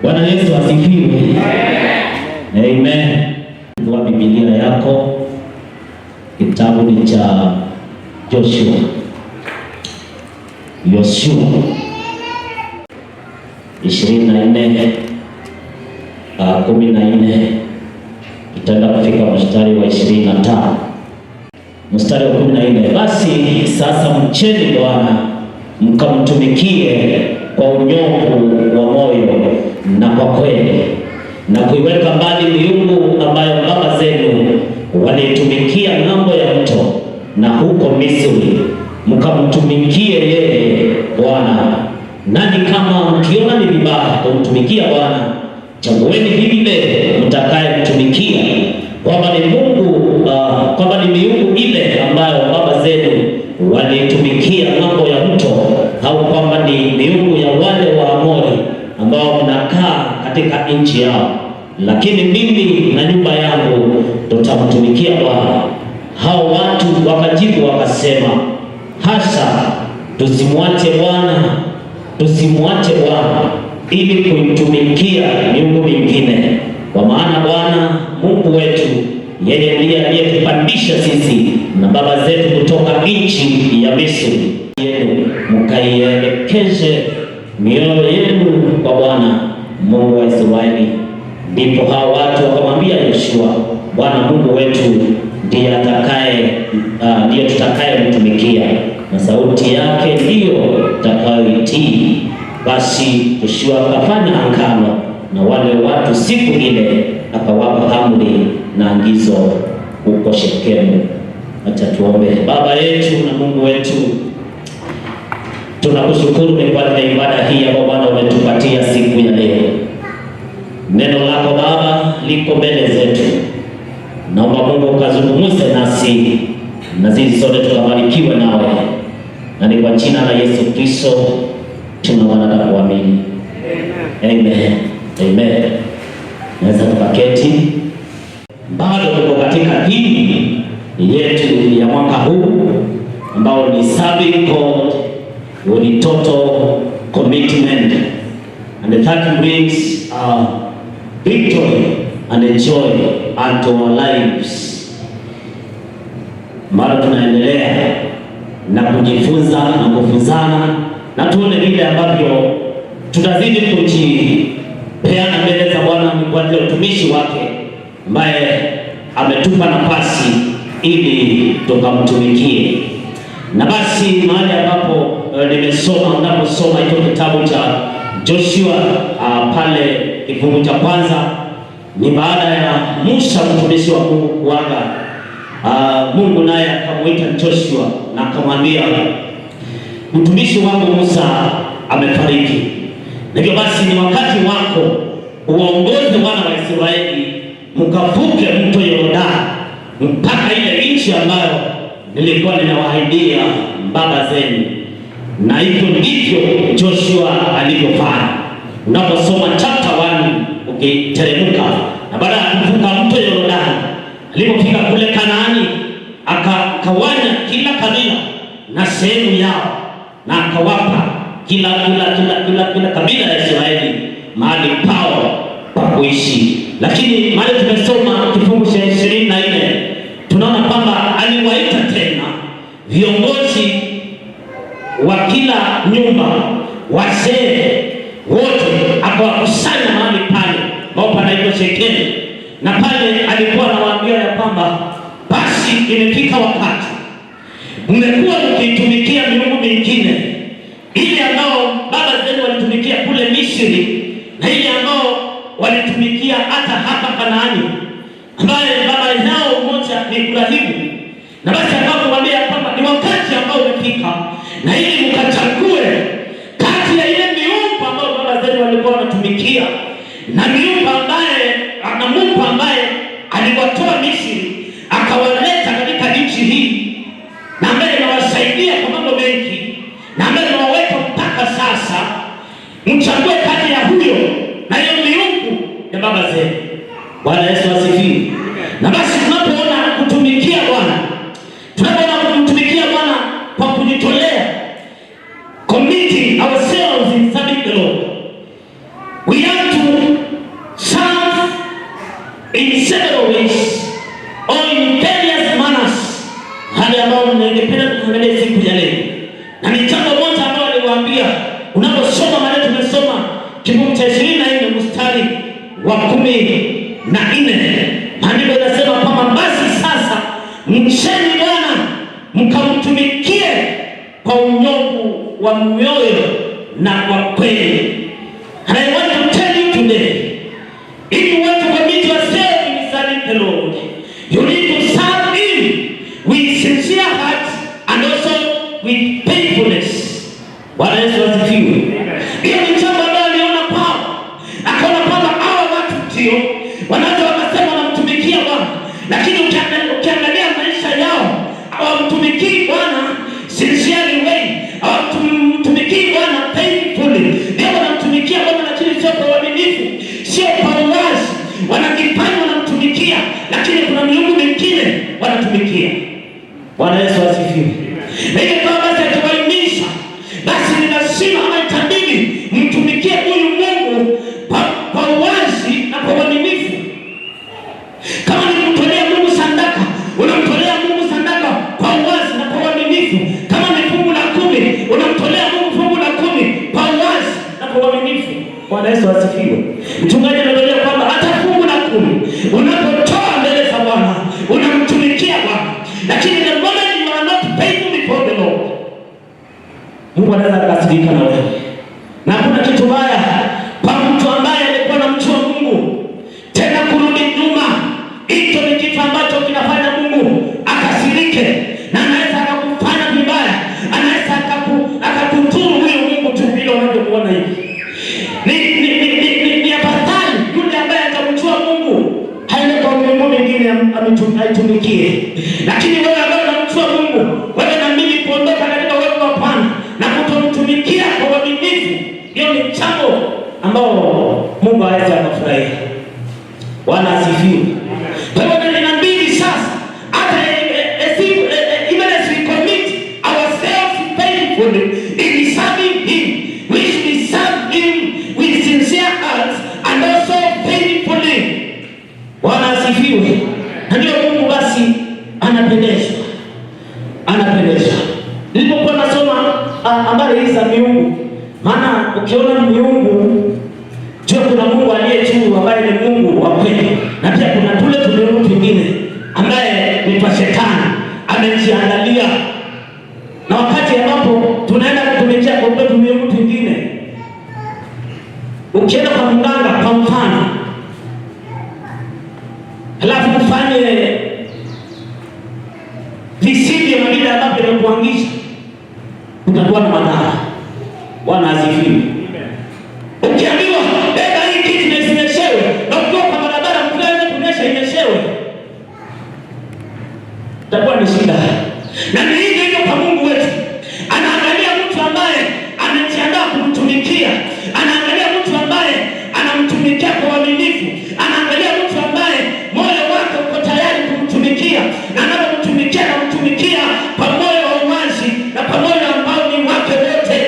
Bwana Yesu asifiwe. Amen. Fungua Biblia yako, kitabu ni cha Joshua. Yoshua 24 14, tutaenda kufika mstari wa 25. Mstari wa 14, basi sasa mcheni Bwana mkamtumikie kwa unyofu wa moyo na kwa kweli, na kuiweka mbali miungu ambayo baba zenu waliitumikia ng'ambo ya mto na huko Misri, mkamtumikie yeye Bwana. Nanyi kama mkiona ni vibaya kumtumikia Bwana, chagueni hivi leo mtakayemtumikia, kwamba ni Mungu kwamba ni miungu ile ambayo baba zenu waliitumikia ng'ambo ya mto, au kwamba ni miungu ya wale wa Amori ambao mnakaa katika nchi yao. Lakini mimi na nyumba yangu tutamtumikia Bwana. Hao watu wakajibu wakasema, hasha, tusimwache Bwana, tusimwache Bwana ili kuitumikia miungu mingine, kwa maana Bwana Mungu wetu yeye ndiye aliyetupandisha sisi na baba zetu kutoka nchi ya Misri yenu, mkaielekeze mioyo yenu kwa Bwana Mungu wa Israeli. Ndipo hao watu wakamwambia Yoshua, Bwana Mungu wetu ndiye atakaye ndiye tutakayemtumikia na sauti yake ndiyo tutakayoitii. Basi Yoshua akafanya agano na wale watu siku ile, akawapa amri na agizo huko Shekemu. Acha tuombe. Baba yetu na Mungu wetu, tunakushukuru ni kwa ajili ya ibada hii ambayo Bwana umetupatia siku ya leo. Neno lako Baba liko mbele zetu. Naomba Mungu ukazungumze nasi na sisi sote tukabarikiwe nawe, na ni kwa jina la Yesu Kristo tunaomba na kuamini. Amen. Amen. Naweza tukaketi. Bado tuko katika theme yetu ya mwaka huu ambao ni serving God with total commitment, and that brings victory and joy unto our lives. Bado tunaendelea na kujifunza na kufunzana na tuone vile ambavyo tutazidi kujipeana mbele za Bwana kwa ajili ya utumishi wake ambaye ametupa nafasi ili tukamtumikie. Na basi mahali ambapo nimesoma, unaposoma hicho kitabu cha Joshua pale kifungu cha kwanza ni baada ya Musa mtumishi wa Mungu kuaga. Mungu naye akamwita Joshua na akamwambia, mtumishi wangu Musa amefariki, na hivyo basi ni wakati wako uwaongoze wana wa Israeli mkavuke mto Yordani mpaka ile nchi ambayo nilikuwa ninawaahidia baba zenu. Na hivyo ndivyo Joshua alivyofanya. Unaposoma chapter 1 ukiteremka, na baada ya kuvuka mto Yordani, alipofika kule Kanaani akagawanya kila kabila na sehemu yao, na akawapa kila kabila ya Israeli mahali pao pa kuishi. Lakini mahali tumesoma kifungu cha 24 tunaona kwamba aliwaita tena viongozi wa kila nyumba, wazee wote, akawakusanya mahali pale ambao panaitwa Shekemu, na pale alikuwa anawaambia ya kwamba basi imefika wakati mmekuwa mkiitumikia miungu mingine, ile ambao baba zenu walitumikia kule Misri na ile ambao walitumikia hata hapa Kanaani, ambaye baba yao mmoja ni Ibrahimu. Na basi akawaambia kwamba ni wakati ambao umefika, na ili mkachague kati ya ile miungu ambayo baba zenu walikuwa wanatumikia na miungu ambaye na Mungu ambaye aliwatoa Misri akawaleta katika nchi hii na ambaye amewasaidia kwa mambo mengi na ambaye amewaweka mpaka sasa, mchague kati ya huyo na hiyo miungu ya baba zenu. Bwana Yesu asifiwe. Na basi tunapoona kutumikia Bwana, tunapoona kumtumikia Bwana kwa kujitolea, committing ourselves in serving the Lord, we have to in several ways or in various manners, hali ambayo ningependa tuangalie siku ya leo, na ni jambo moja ambalo aliwaambia. Unaposoma mahali tumesoma kifungu cha 24 mstari wa 14, maandiko yanasema kwamba basi sasa mcheni Bwana mkamtumikie kwa unyofu wa mioyo na kwa kweli. And I want to tell you today, if you want to commit yourself in serving the Lord, you need to serve Him with sincere heart and also with faithfulness. Bwana Yesu asifiwe. Hiyo ni jambo ambalo aliona kwao, akaona kwamba hawa watu ndio wanaweza wakasema wanamtumikia Bwana, lakini ukiangalia maisha yao hawamtumikii Bwana sincerely way, hawamtumikii Bwana faithfully. Ndio wanamtumikia Bwana, lakini sio kwa uaminifu, sio kwa uwazi. Wanajifanya wanamtumikia, lakini kuna miungu mingine wanatumikia. Bwana Yesu asifiwe. Na hivyo kama basi akiwahimiza, basi ni lazima ama itabidi mtumikie huyu Mungu kwa uwazi na kwa uaminifu. Kama ni kumtolea Mungu sadaka, unamtolea Mungu sadaka kwa uwazi na kwa uaminifu. Kama ni fungu la 10, unamtolea Mungu fungu la 10 kwa uwazi na kwa uaminifu. Bwana Yesu asifiwe. Mchungaji anatuambia kwamba hata fungu la 10 unapotoa mbele za Bwana, unamtumikia Bwana, lakini the moment you are not faithful before the Lord, Mungu anaweza akakasirika na wewe, na hakuna kitu baya kwa mtu ambaye alikuwa anamjua Mungu tena kurudi nyuma. Hicho ni kitu ambacho kinafanya Mungu akasirike, na anaweza akakufanya vibaya, anaweza akakudhuru huyo Mungu tu vile unavyomuona hivi. Ni afadhali yule ambaye atamjua Mungu haende kwa miungu mingine aitumikie, lakini wewe ambaye unamjua Mungu, wewe na mimi kuondoka katika uwepo wa Bwana na kutomtumikia kwa uaminifu, hiyo ni jambo ambao Mungu hawezi akafurahia. Bwana asifiwe. Kwa hivyo inabidi sasa hata even as we commit ourselves faithfully in serving him, we should serve him with sincere hearts and also faithfully. Bwana asifiwe. Na ndio Mungu basi anapendezwa, anapendezwa. Nilipokuwa nasoma habari hizi za miungu, maana ukiona miungu jua kuna Mungu aliye juu ambaye ni Mungu wa kweli, na pia kuna tule tumiungu twingine ambaye ni kwa shetani amejiandalia, na wakati ambapo tunaenda kutumikia kwa ule tumiungu twingine, ukienda kwa mganga kwa mfano, halafu ufanye visivyo na vile ambavyo imekuangisha, utakuwa na madhara. Bwana asifiwe. Ukiambiwa beba hii kitu na isinyeshewe, na ukiwa kwa barabara mvua ianze kunyesha inyeshewe, itakuwa ni shida. Na ni hivyo hivyo kwa Mungu wetu, anaangalia mtu ambaye anajiandaa kumtumikia, anaangalia mtu ambaye anamtumikia kwa uaminifu, anaangalia mtu ambaye moyo wake uko tayari kumtumikia, na anapomtumikia anamtumikia kwa moyo wa uwazi na kwa moyo ambao ni wake wote.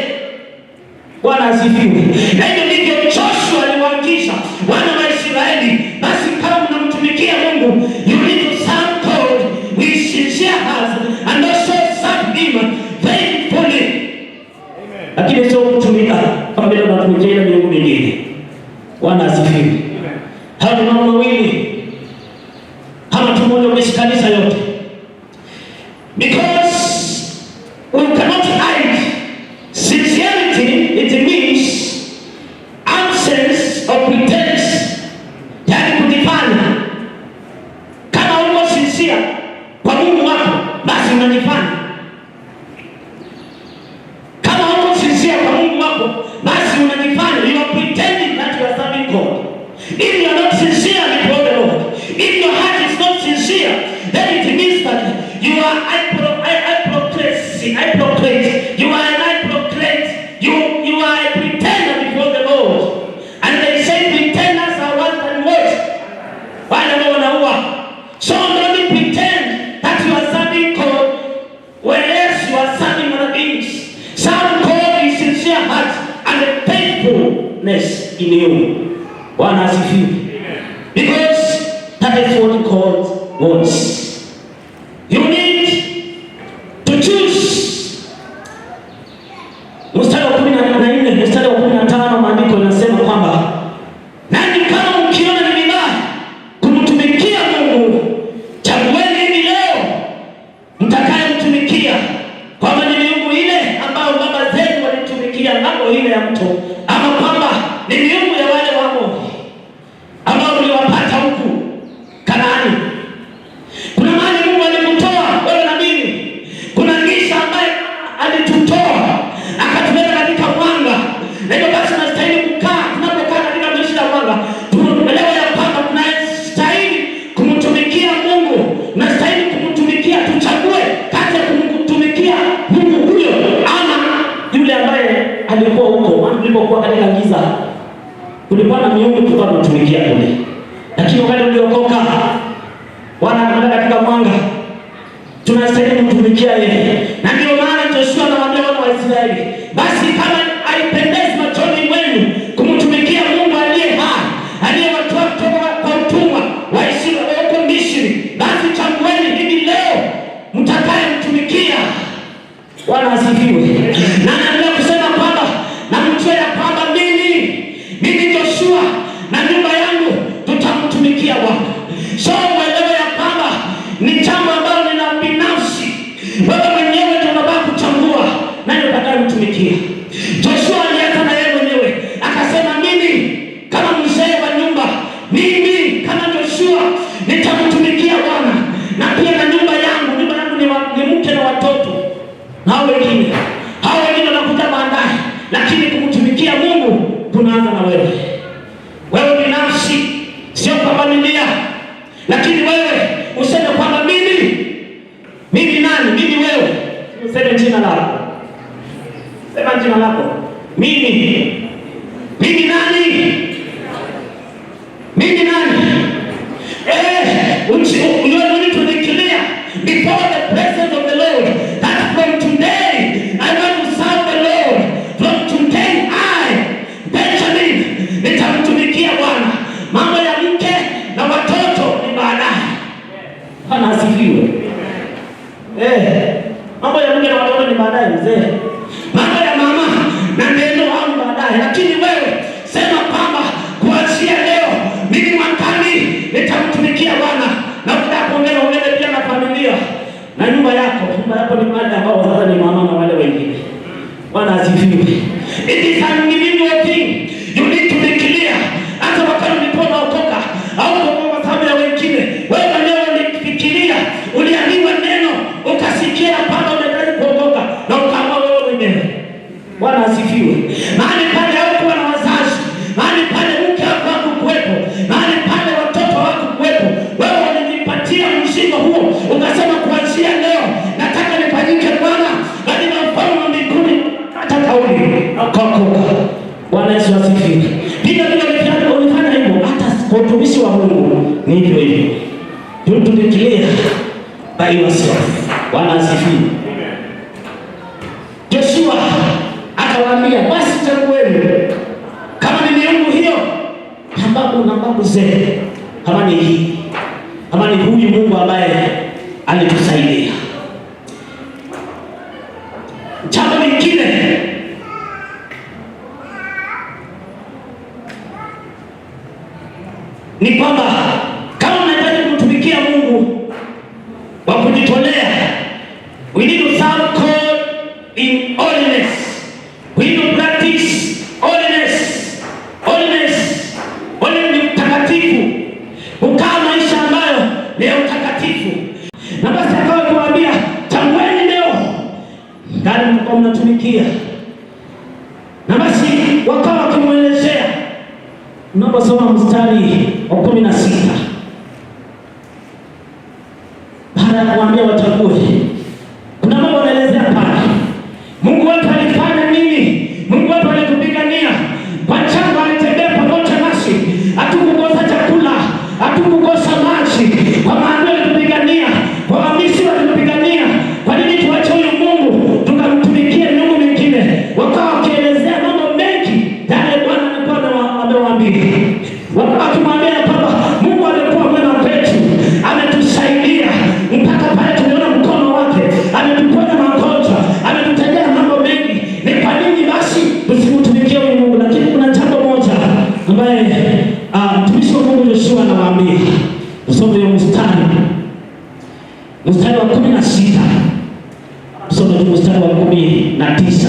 Bwana asifiwe. Na hivyo ndivyo Joshua aliwaagiza wana wa Israeli, basi kama mnamtumikia Mungu, you need to serve God with sincere heart and also serve him faithfully. Lakini sio kutumika kama vile unatumikia ile miungu mingine. Bwana asifiwe. Hayo ni mambo mawili kama tu moja umeshikanisha yote, because we cannot hide sincerity. It means absence of pretense, yaani kujifanya. Kama uko sincere kwa Mungu wako, basi unajifanya. Kama uko sincere kwa Mungu wako, basi unajifanya. You are pretending that you are serving God. If you are not sincere before the Lord, if your heart is not sincere, then it means that you are hypocrisy, hypocrite. You are an hypocrite. You are a pretender before the Lord. And they say pretenders are worse than what? Wale ambao wanaua. So don't pretend that you are serving God, whereas you are serving other things. Serve God with sincere heart and faithfulness in you. Bwana asifiwe. Because That is what God wants. You need to choose. Mstari wa 14, mstari wa 15, maandiko yanasema kwamba nanyi kama mkiona ni vibaya kumtumikia Mungu, chagueni hivi leo mtakayemtumikia, kwamba ni miungu ile ambayo baba zenu walitumikia ng'ambo ile ya mto, ama kwamba ni miungu ya wale Waamori ambao mliwapata huku Kanaani. Kuna mahali Mungu alikutoa wewe na mimi. Kuna giza ambaye alitutoa akatuleta katika mwanga, na hivyo basi tunastahili kukaa. Tunapokaa katika maisha ya mwanga, tuelewe ya kwamba tunastahili kumtumikia Mungu, tunastahili kumtumikia. Tuchague kati ya kumtumikia Mungu huyo ama yule ambaye alikuwa huko. Maana tulipokuwa katika giza kulikuwa na miungu tulikuwa tunatumikia kule, lakini wakati uliokoka Bwana anataka katika mwanga, tunastahili kumtumikia yeye. Na ndio maana Joshua anawaambia wana wa Israeli, basi kama haipendezi machoni mwenu kumtumikia Mungu aliye hai, aliyewatoa kutoka kwa utumwa wa huko Misri, basi chagueni hivi leo mtakayemtumikia. Bwana asifiwe. Na anaendelea kusema kwamba na mjue ya kwamba mimi Joshua na nyumba yangu tutamtumikia Bwana. So uelewe ya kwamba ni jambo ambalo ni la binafsi. Wewe mwenyewe ndio unabaki kuchagua nani utakayemtumikia. Joshua alianza na yeye mwenyewe akasema, mimi kama mzee wa nyumba, mimi kama Joshua nitamtumikia Bwana na pia na nyumba yangu. Nyumba yangu ni mke na watoto na hao wengine wanakuja baadaye, lakini kumtumikia Mungu kunaanza na wewe, wewe binafsi, sio kwa familia, lakini wewe useme kwamba mimi nani? Mimi wewe, useme jina lako, sema jina lako, mimi nani? Mimi nani? You need to declare before the presence of the Lord that from today I want to serve the Lord. From today I, Benjamin, nitamtumikia Bwana. Mambo ya mke na watoto ni baadaye. Bwana asifiwe. Mambo ya mke na watoto ni baadaye mzee. Mambo ya mama na neno au ni baadaye, lakini wewe sema kwamba kuanzia leo mimi mwakani nitamtumikia Bwana. Na ukitaka kuongeza, ongeze pia na familia na nyumba yako. Nyumba yako ni wale ambao sasa ni mama na wale wengine. Bwana asifiwe. It is an individual thing. You need to be clear. Hata wakati ulipokuwa unaokoka au kwa sababu ya wengine, wewe mwenyewe ulifikiria, uliambiwa neno, ukasikia kwamba unahitaji kuokoka na ukaamua wewe mwenyewe. Bwana asifiwe. Mahali pale haukuwa na wazazi, mahali pale mke wako hakukuwepo, mahali pale watoto hawakukuwepo, wewe ulijipatia mzigo huo, ukasema kuanzia leo nataka nifanyike Bwana katika ufalme wa mbinguni. Hata kauli ukaokoka. Bwana Yesu asifiwe. Vile vile ulifanya hivyo hata kwa utumishi wa Mungu ni hivyo hivyo. You need to declare by yourself. Bwana asifiwe. Joshua akawaambia, basi chagueni kama ni miungu hiyo ya babu na babu zenu, kama ni hii, kama ni huyu Mungu ambaye alitusaidia. Jambo lingine, ni kwamba kama unahitaji kumtumikia Mungu wa kujitolea, we need to serve God in holiness. We need to practice holiness. Holiness. Holiness ni mtakatifu, kukaa maisha ambayo ni ya utakatifu. Na basi akawa kuambia, chagueni leo gani mlikuwa mnatumikia, na basi wakawa wakimwelezea. Unaposoma mstari wa 16, baada ya kuambia wachague, kuna mambo anaelezea pale. Mungu wetu alifanya nini? Mungu wetu alitupigania kwa jangwa, alitembea pamoja nasi, hatukukosa chakula, hatukukosa maji, kwa maana alitupigania, kwa Wamisri walitupigania. Kwa nini tuache huyu Mungu tukamtumikie miungu mingine? Wakawa wakielezea mambo mengi yale Bwana alikuwa amewaambia, wakawa wakimwambia kwamba Mungu alikuwa mwema kwetu. ambaye mtumishi wa Mungu Joshua anawaambia. Tusome hiyo mstari, mstari wa 16. Tusome tu mstari wa 19.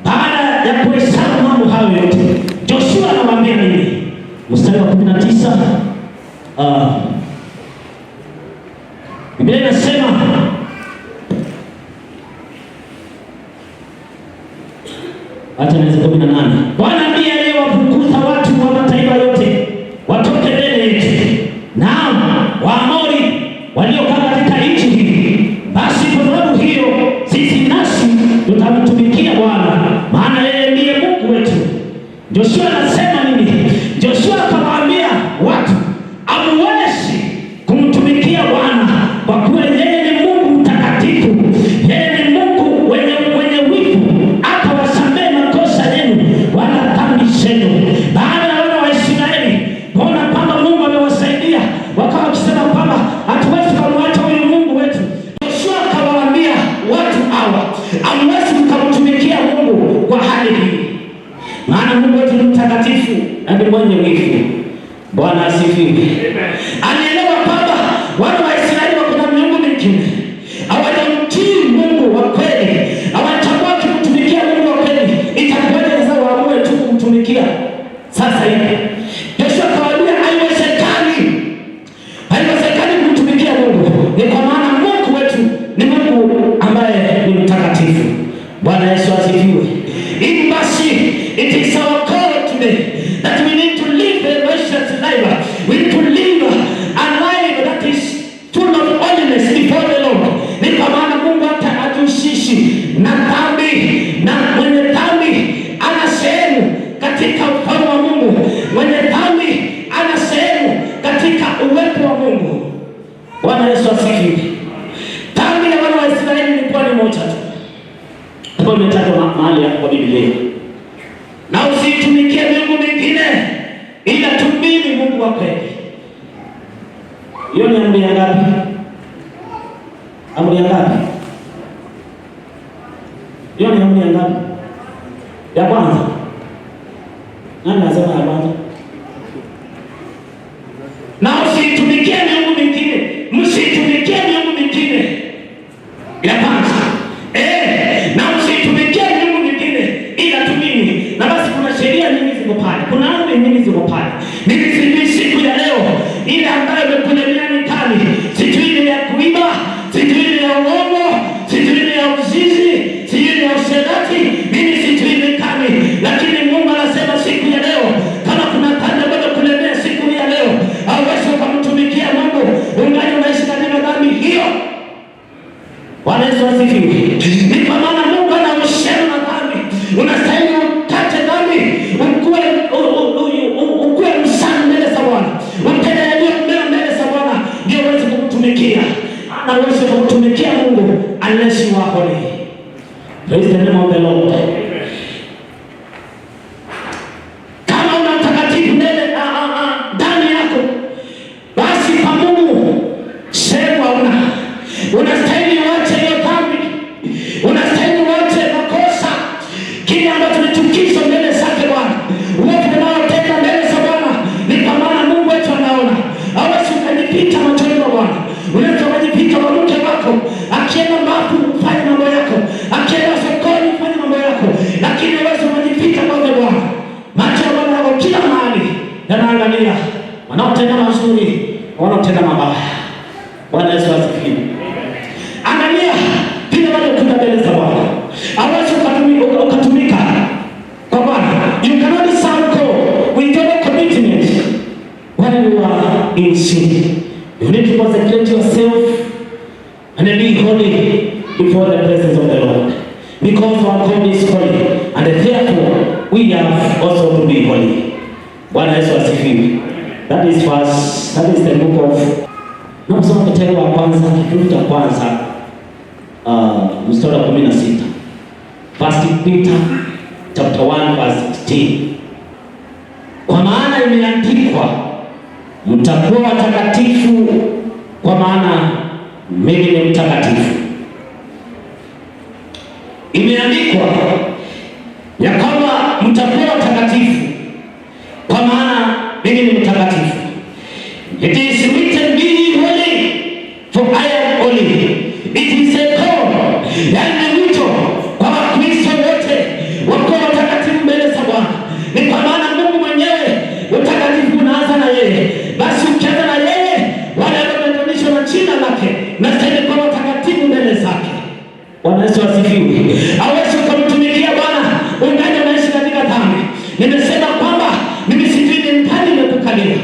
Baada ya kuhesabu mambo hayo yote, Joshua anawaambia nini? Mstari wa 19, Biblia inasema, acha nianze 18. Bwana ndiye aliyewafukuza watu wa mataifa yote watoke mbele yetu, naam, Waamori waliokaa katika nchi hii. Basi kwa sababu hiyo sisi nasi tutamtumikia Bwana, maana yeye ndiye Mungu wetu. Joshua anasema nini? Joshua akawaambia watu, hamuwezi kumtumikia Bwana kwa kuwa yeye ni Mungu mtakatifu, yeye ni Mungu mwenye wivu, atawasamehe makosa yenu wala dhambi zenu. Baada ya wana wa Israeli kuona kwamba Mungu amewasaidia, wakawa wakisema kwamba hatuwezi kumwacha huyu Mungu wetu. Joshua akawaambia watu hawa, hamwezi mkamtumikia Mungu kwa hali hii, maana Mungu wetu ni mtakatifu na ni mwenye wivu. Bwana asifiwe. Alielewa kwamba wana wa Israeli wako na miungu mingine, hawajamtii Mungu wa kweli, hawachagua kumtumikia Mungu wa kweli. Itakuwaje sasa waamue tu kumtumikia sasa hivi? Joshua akawaambia haiwezekani, haiwezekani kumtumikia Mungu, ni kwa maana Mungu wetu ni Mungu ambaye ni mtakatifu. Bwana Yesu asifiwe. Hivi basi, it is our call today that we need to live a righteous life. We need to live a life that is full of holiness before the Lord. Ni kwa maana Mungu hata hajihushishi na dhambi, na mwenye dhambi ana sehemu katika ufalme wa Mungu. Mwenye dhambi ana sehemu katika uwepo wa Mungu. Bwana Yesu asifiwe. Dhambi ya wana wa Israeli ilikuwa ni moja tu ambayo imetajwa mahali hapo kwa Biblia, na usiitumikie miungu mingine ila tu mimi Mungu wa kweli. Hiyo ni amri ya ngapi? Amri ya ngapi? Hiyo ni amri ya ngapi? Ya kwanza. Nani anasema ya kwanza? Na usiitumikie miungu mingine, msiitumikie miungu mingine. Ya kwanza. Na usiitumikie miungu mingine ila tu mimi. Na basi kuna sheria nyingi ziko pale, kuna amri nyingi ziko pale. Mimi sijui siku ya leo ile ambayo imekulemea ni kali, sijui ni ya kuiba, sijui ni ya uongo, sijui ni ya uzinzi, sijui ni ya usherati, mimi sijui ni kali, lakini Mungu anasema siku ya leo, kama kuna dhambi ambayo kulemea siku ya leo, hauwezi ukamtumikia Mungu ungali unaishi katika dhambi hiyo. Bwana Yesu asifiwe. Ni kwa maana Mungu ana uhusiano na dhambi. Unastahili ukate dhambi, ukuwe msafi mbele za Bwana, utende yaliyo mema mbele za Bwana, ndio uweze kumtumikia. Na uweze kumtumikia Mungu unless you are holy. Praise the name of the Lord. Kama una utakatifu mbele ndani yako, basi kwa Mungu sehemu hauna. Unastahili uache hiyo dhambi, unastahili uache makosa, kile ambacho ni chukizo mbele zake Bwana, uovu unaotenda mbele za Bwana, ni kwa maana Mungu wetu anaona. Hawezi ukajificha machoni mwa Bwana. Unaweza ukajificha kwa mke wako, akienda bafu ufanye mambo yako, akienda sokoni ufanye mambo yako, lakini huwezi ukajificha kwake Bwana. Macho ya Bwana yako kila mahali yanaangalia wanaotenda mazuri, wanaotenda mabaya. Bwana Yesu asifiwe. Angalia vile waliokuja mbele za Bwana. Hawezi ukatumika kwa Bwana. You cannot serve God without a commitment when you are in sin. You need to consecrate yourself and be holy before the presence of the Lord. Because our God is holy, and therefore we have also to be holy. Bwana Yesu asifiwe. That is verse, that is the book of, Naposoma Petero wa kwanza kipindi cha kwanza, mstari wa 16. First Peter chapter 1 verse 16. Kwa maana imeandikwa, mtakuwa watakatifu kwa maana mimi ni mtakatifu. Imeandikwa ya kwamba mtakuwa watakatifu kwa kwa maana mimi ni mtakatifu. It is written, be ye holy, for I am holy. It is a call, yaani ni wito kwa Wakristo wote wakuwa watakatifu mbele za Bwana. Ni kwa maana Mungu mwenyewe utakatifu unaanza na yeye. Basi ukianza na yeye, wale ambao wameunganishwa na jina lake nastahili kuwa watakatifu mbele zake. Bwana Yesu asifiwe. Hawezi ukamtumikia Bwana ungali unaishi katika dhambi. Nimesema kwamba mimi sijui ni nani nimekukalia.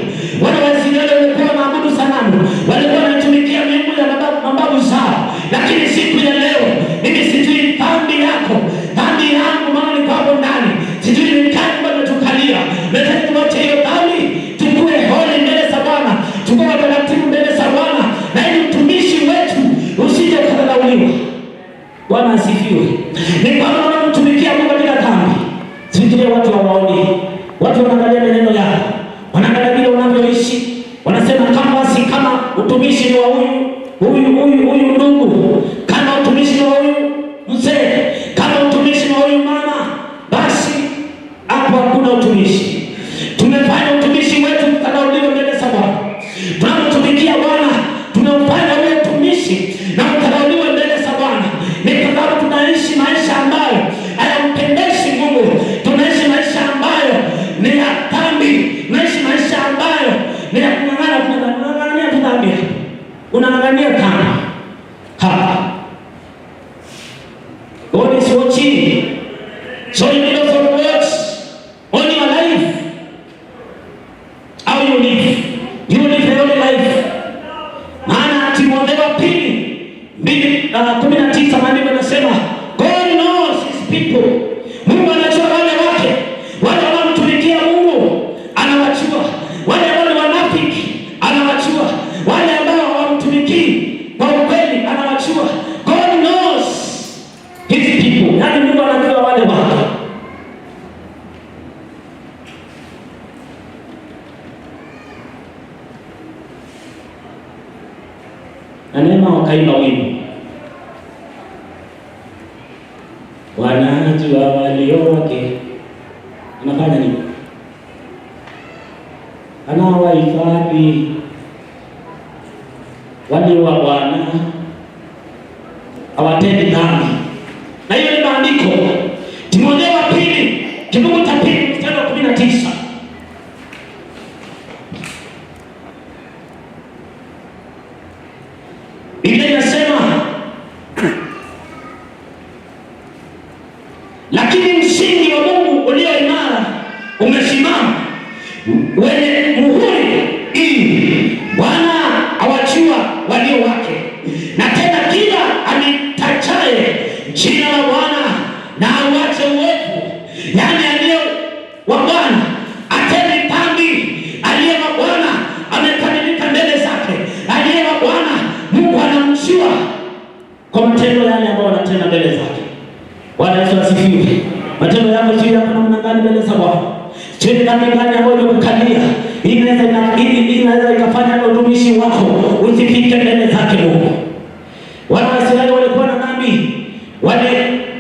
Wana wa Israeli walikuwa wanaabudu sanamu, walikuwa wanatumikia miungu ya mababu zao, lakini siku ya leo mimi sijui dhambi yako, dhambi yangu, maana niko hapo ndani, sijui ni nani ambaye ametukalia. Nataka tuache hiyo dhambi, tukue holy mbele za Bwana, tukue watakatifu mbele za Bwana, na ili utumishi wetu usije ukadharauliwa. Bwana asifiwe. Ni kwamba unamtumikia Mungu katika dhambi. Sifikirie watu hawaoni. Watu wanaangalia maneno yako, wanaangalia vile unavyoishi, wanasema kama basi, kama utumishi ni wa huyu huyu huyu huyu ndugu, kama utumishi ni wa huyu mzee, kama utumishi ni wa huyu mama, basi hapo hakuna utumishi. Tumefanya utumishi wetu ukadharauliwe mbele za Bwana. Tunamtumikia Bwana, tumeufanya ule utumishi na ukadharauliwe mbele za Bwana. Ni kwa sababu tunaishi maisha ambayo hayampendeshi Mungu. Tunaishi maisha ambayo ni ya dhambi. Tunaishi maisha ambayo ni ya kung'ang'ana, unang'ang'ania tu dhambi, unang'ang'ania dhambi hapa. God is watching. So you need also to watch on your life. How you live. You live a holy life. Maana Timotheo wa pili 2:19 maandiko yanasema, God knows his people. Mungu anajua wale wake, wale wanaomtumikia Mungu anawajua, wale ambao ni wanafiki anawajua, wale ambao hawamtumikii kwa ukweli anawajua. God knows his people, yaani Mungu anajua wale wake. Na Neema wakaimba wimbo, wanajua walio wake. Anafanya nini? Anawahifadhi walio wa Bwana, hawatendi dhambi. Na hiyo ni maandiko, Timotheo wa pili kifungu cha pili mstari wa 19. Biblia inasema, lakini msingi wa Mungu ulio imara umesimama, wenye muhuri hii, Bwana awajua walio wake, na tena kila alitajaye jina la Bwana na auache uovu. Yaani aliye wa Bwana atendi dhambi, aliye wa Bwana amekamilika mbele zake, aliye wa Bwana Mungu anamjua kwa matendo yale ambayo wanatenda mbele zake. Bwana Yesu asifiwe. Matendo yako sio yako namna gani mbele za Bwana? Sio ni dhambi gani ambayo imekukalia? Hii inaweza ikafanya utumishi wako usifike mbele zake Mungu. Wana wa Israeli walikuwa na dhambi, wale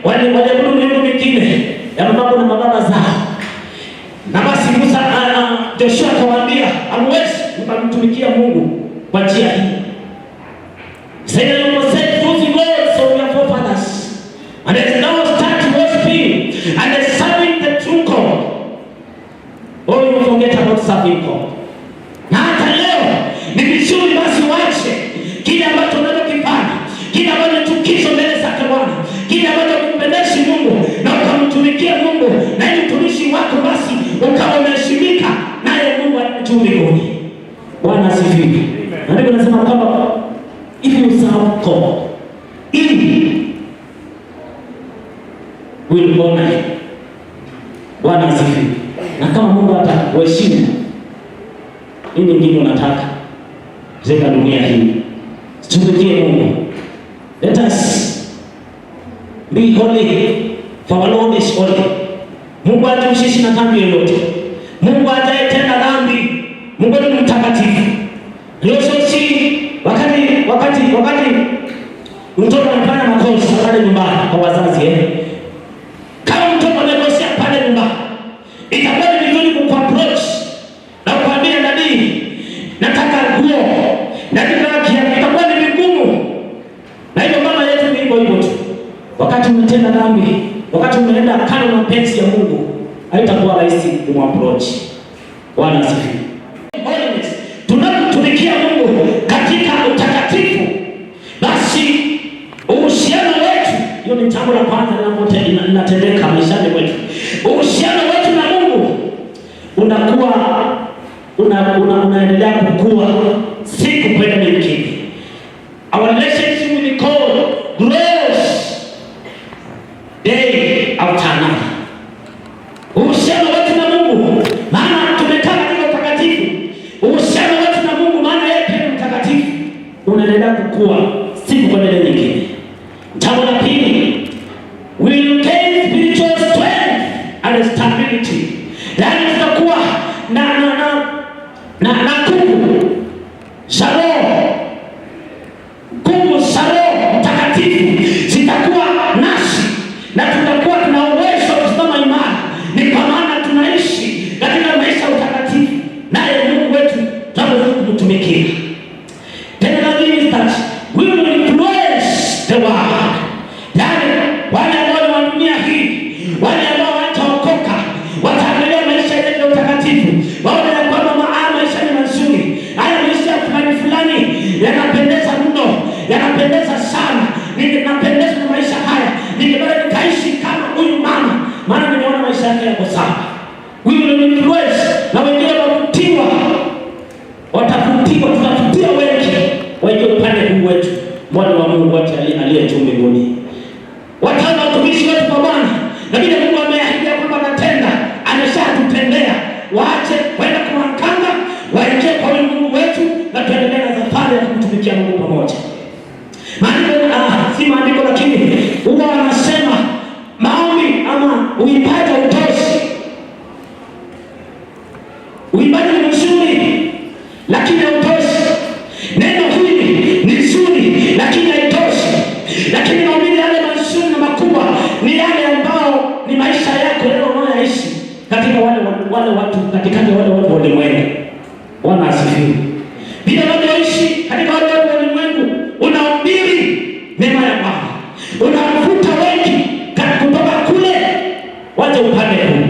wale waliabudu miungu mingine ya mababu na mababa zao. Na basi Musa, Joshua akawaambia, hamwezi mkamtumikia Mungu kwa njia hii. Say you forsake those gods of your forefathers and now start worshiping and serving the true God. Oh, you forget about serving God. Na hata leo ni vizuri basi uache kile ambacho unachokifanya, kile ambacho ni chukizo mbele zake Bwana, kile ambacho kumpendeshi Mungu na ukamtumikia Mungu, na ili utumishi wako basi ukawa umeheshimika naye Mungu aliye juu mbinguni. Bwana asifiwe. Maandiko yanasema kwamba if you serve God, He will honor you. Bwana asifiwe. Na kama Mungu atakuheshimu, nini ingine unataka katika dunia hii? Tumikie Mungu. Let us be holy, for our Lord is holy. Mungu hajihushishi na dhambi yoyote. Mungu hajatenda dhambi. Mungu ni mtakatifu. Leo si wakati mtoto anafanya makosa pale nyumbani kwa wazazi, eh. Kama mtoto amekosea pale nyumbani, itakuwa ni vizuri kuapproach umetenda dhambi, wakati umeenda kando na mapenzi ya Mungu, haitakuwa rahisi kumapproach. Bwana asifiwe. Holiness, tunapomtumikia Mungu katika utakatifu, basi uhusiano wetu, hiyo ni jambo la kwanza linatendeka maishani mwetu. Uhusiano wetu na Mungu unakuwa unaendelea kukua siku kwenda nyingine. Our relationship with God grows day after another. Uhusiano wetu na Mungu, maana tumekaa katika utakatifu. Uhusiano wetu na Mungu, maana yeye pia ni mtakatifu, unaendelea kukua siku kwenda nyingine. Jambo la pili, we will gain spiritual strength and stability. Yaani tutakuwa na nguvu za Roho, nguvu za Roho Mtakatifu zitakuwa nasi na tutakuwa tuna uwezo wa kusimama imara. Ni kwa maana tunaishi katika maisha ya utakatifu, naye Mungu wetu tunaweza kumtumikia. Tena la pili is that we will influence the world. Yaani wale ambao ni wa dunia hii, wale ambao hawataokoka wataangalia maisha yetu ya utakatifu, waone ya kwamba haya maisha ni mazuri, haya maisha fulani fulani yanapendeza mno, yanapendeza sana, ninapendezwa na maisha haya, ningependa nikaishi kama huyu mama, maana nimeona maisha yake yako sawa. We will influence, na wengine wavutiwa, watavutiwa, tutavutia wengi waingie upande huu wetu, mwana wa Mungu wote aliye juu mbinguni. Wataona watumishi wetu kwa Bwana, na vile Mungu ameahidi ya kwamba atatenda, ameshatutendea. Waache kwenda kwa waganga, waingie kwa huyu Mungu wetu, na tuendelee na safari ya kumtumikia Mungu pamoja. Maandiko, si maandiko, lakini huwa wanasema maombi ama uimbaji hautoshi. Uimbaji ni mzuri, lakini hautoshi. Neno hili ni zuri, lakini haitoshi. Lakini mahubiri yale mazuri na makubwa ni yale ambao ni maisha yako yale unayoishi katika wale watu, katikati ya wale watu wa ulimwengu. Bwana asifiwe. Vile unavyoishi katika wale watu wa ulimwengu, unahubiri mema ya Bwana, unavuta wengi kutoka kule waje upande huu.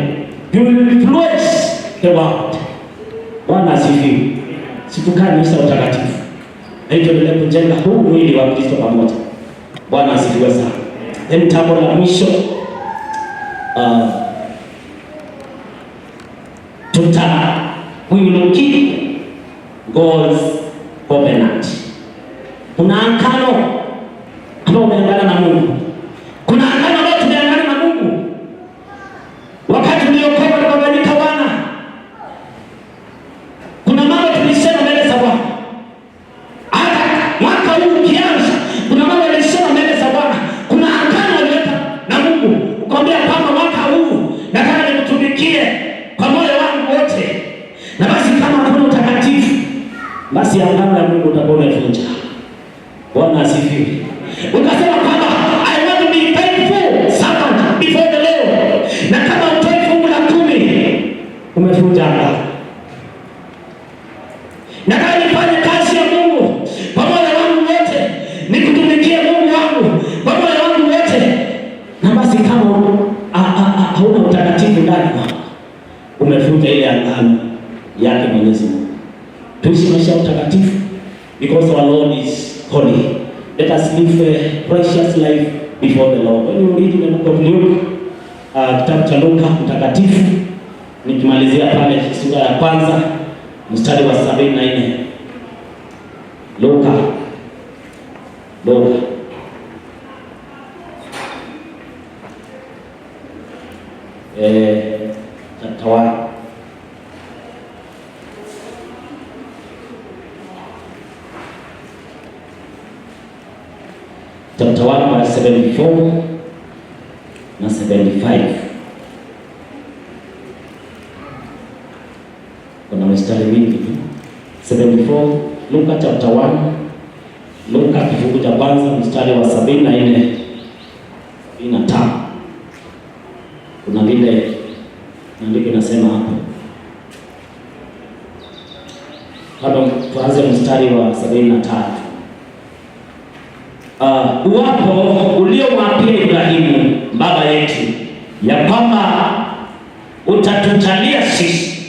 You will influence the world. Bwana asifiwe. Si tukae maisha ya utakatifu na tuendelee kujenga huu mwili wa Kristo pamoja. Bwana asifiwe sana. Then jambo la mwisho, tuta we will keep God's covenant. Kuna agano ambao umeagana na Mungu. Kuna agano ambao tumeagana na Mungu wakati tuliokoka tukafanyika wana. Kuna mambo tulisema mbele za Bwana. Hata mwaka huu ukianza, kuna mambo yalisema mbele za Bwana. Kuna agano aliweka na Mungu, ukamwambia kwamba mwaka huu nataka nikutumikie kwa moyo wangu wote. Na basi kama hakuna utakatifu, basi agano la Mungu utakuwa umevunja. Bwana asifiwe. Ukasema kwamba I want to be faithful servant before the Lord. Na kama hutoi fungu la 10, umevunja agano. Nataka nifanye kazi ya Mungu kwa moyo wangu wote, nikutumikie Mungu wangu kwa moyo wangu wote. Na basi kama hauna utakatifu ndani mwako, umevunja ile agano yake Mwenyezi Mungu. Tuishi maisha ya utakatifu because our Lord is holy. Let us live a precious life before the Lord. When you read in the book of Luke, kitabu cha Luka mtakatifu, nikimalizia pale sura ya kwanza mstari wa 74. Luka chapter 1. Chapter 1 verse 74 na 75. Kuna mistari mingi tu. 74 Luka chapter 1, Luka kifungu cha kwanza mstari wa 74, 75. Kuna vile maandiko inasema hapo. Labda tuanze mstari wa 73. Uwapo uliomwapia Ibrahimu baba yetu, ya kwamba utatujalia sisi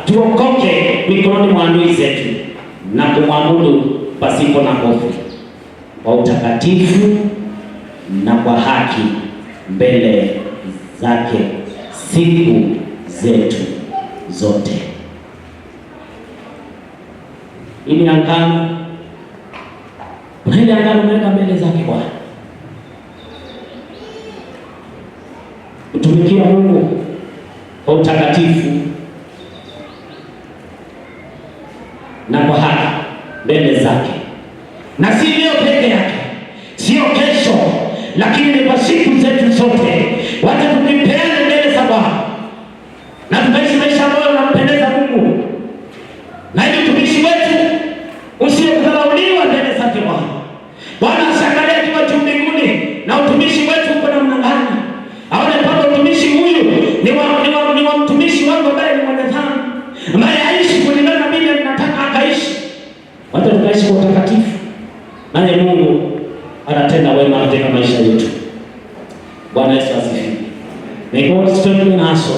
tuokoke mikononi mwa adui zetu na kumwabudu pasipo na hofu kwa utakatifu na kwa haki mbele zake siku zetu zote. Hii ni agano, kuna ile agano umeweka mbele zake Bwana, kutumikia Mungu kwa utakatifu na kwa haki mbele zake, na si leo peke yake, sio kesho, lakini ni kwa siku zetu zote. Wacha tukipeane mbele za Bwana na tukaishi maisha ambayo yanampendeza Mungu, na ili utumishi wetu usiokudharauliwa mbele zake Bwana. Bwana asiangalie akiwa juu mbinguni na utumishi wetu uko namna gani, aone kwamba utumishi huyu ni wa mtumishi wangu ambaye ni mwenye dhambi, ambaye aishi kulingana na vile nataka akaishi. Wacha tukaishi kwa utakatifu, naye Mungu anatenda wema katika maisha yetu. Bwana Yesu asifiwe. May God strengthen us.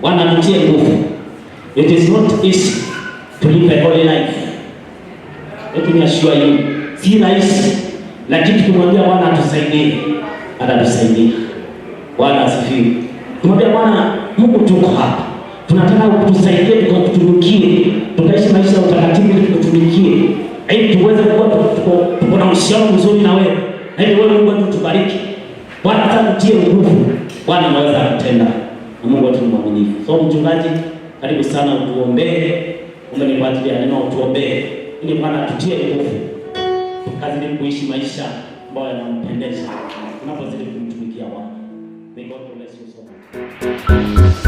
Bwana atutie nguvu. It is not easy to live a holy life. Let me assure you, si rahisi, lakini tukimwambia Bwana atusaidie, atatusaidia. Bwana asifiwe. Tumwambia Bwana Mungu, tuko hapa, tunataka utusaidie, tukakutumikie, tukaishi maisha ya utakatifu ili tukutumikie, ili tuweze kuwa tuko na uhusiano mzuri na wewe, na ili wewe Mungu wetu tubariki. Bwana atatutie nguvu. Bwana anaweza kutenda, na Mungu wetu ni mwaminifu. So mchungaji, karibu sana, utuombee. Kumbe ni kwa ajili ya neno, utuombee ili Bwana atutie nguvu tukazidi kuishi maisha ambayo yanampendeza tunapozidi kumtumikia Bwana. May God bless you so much.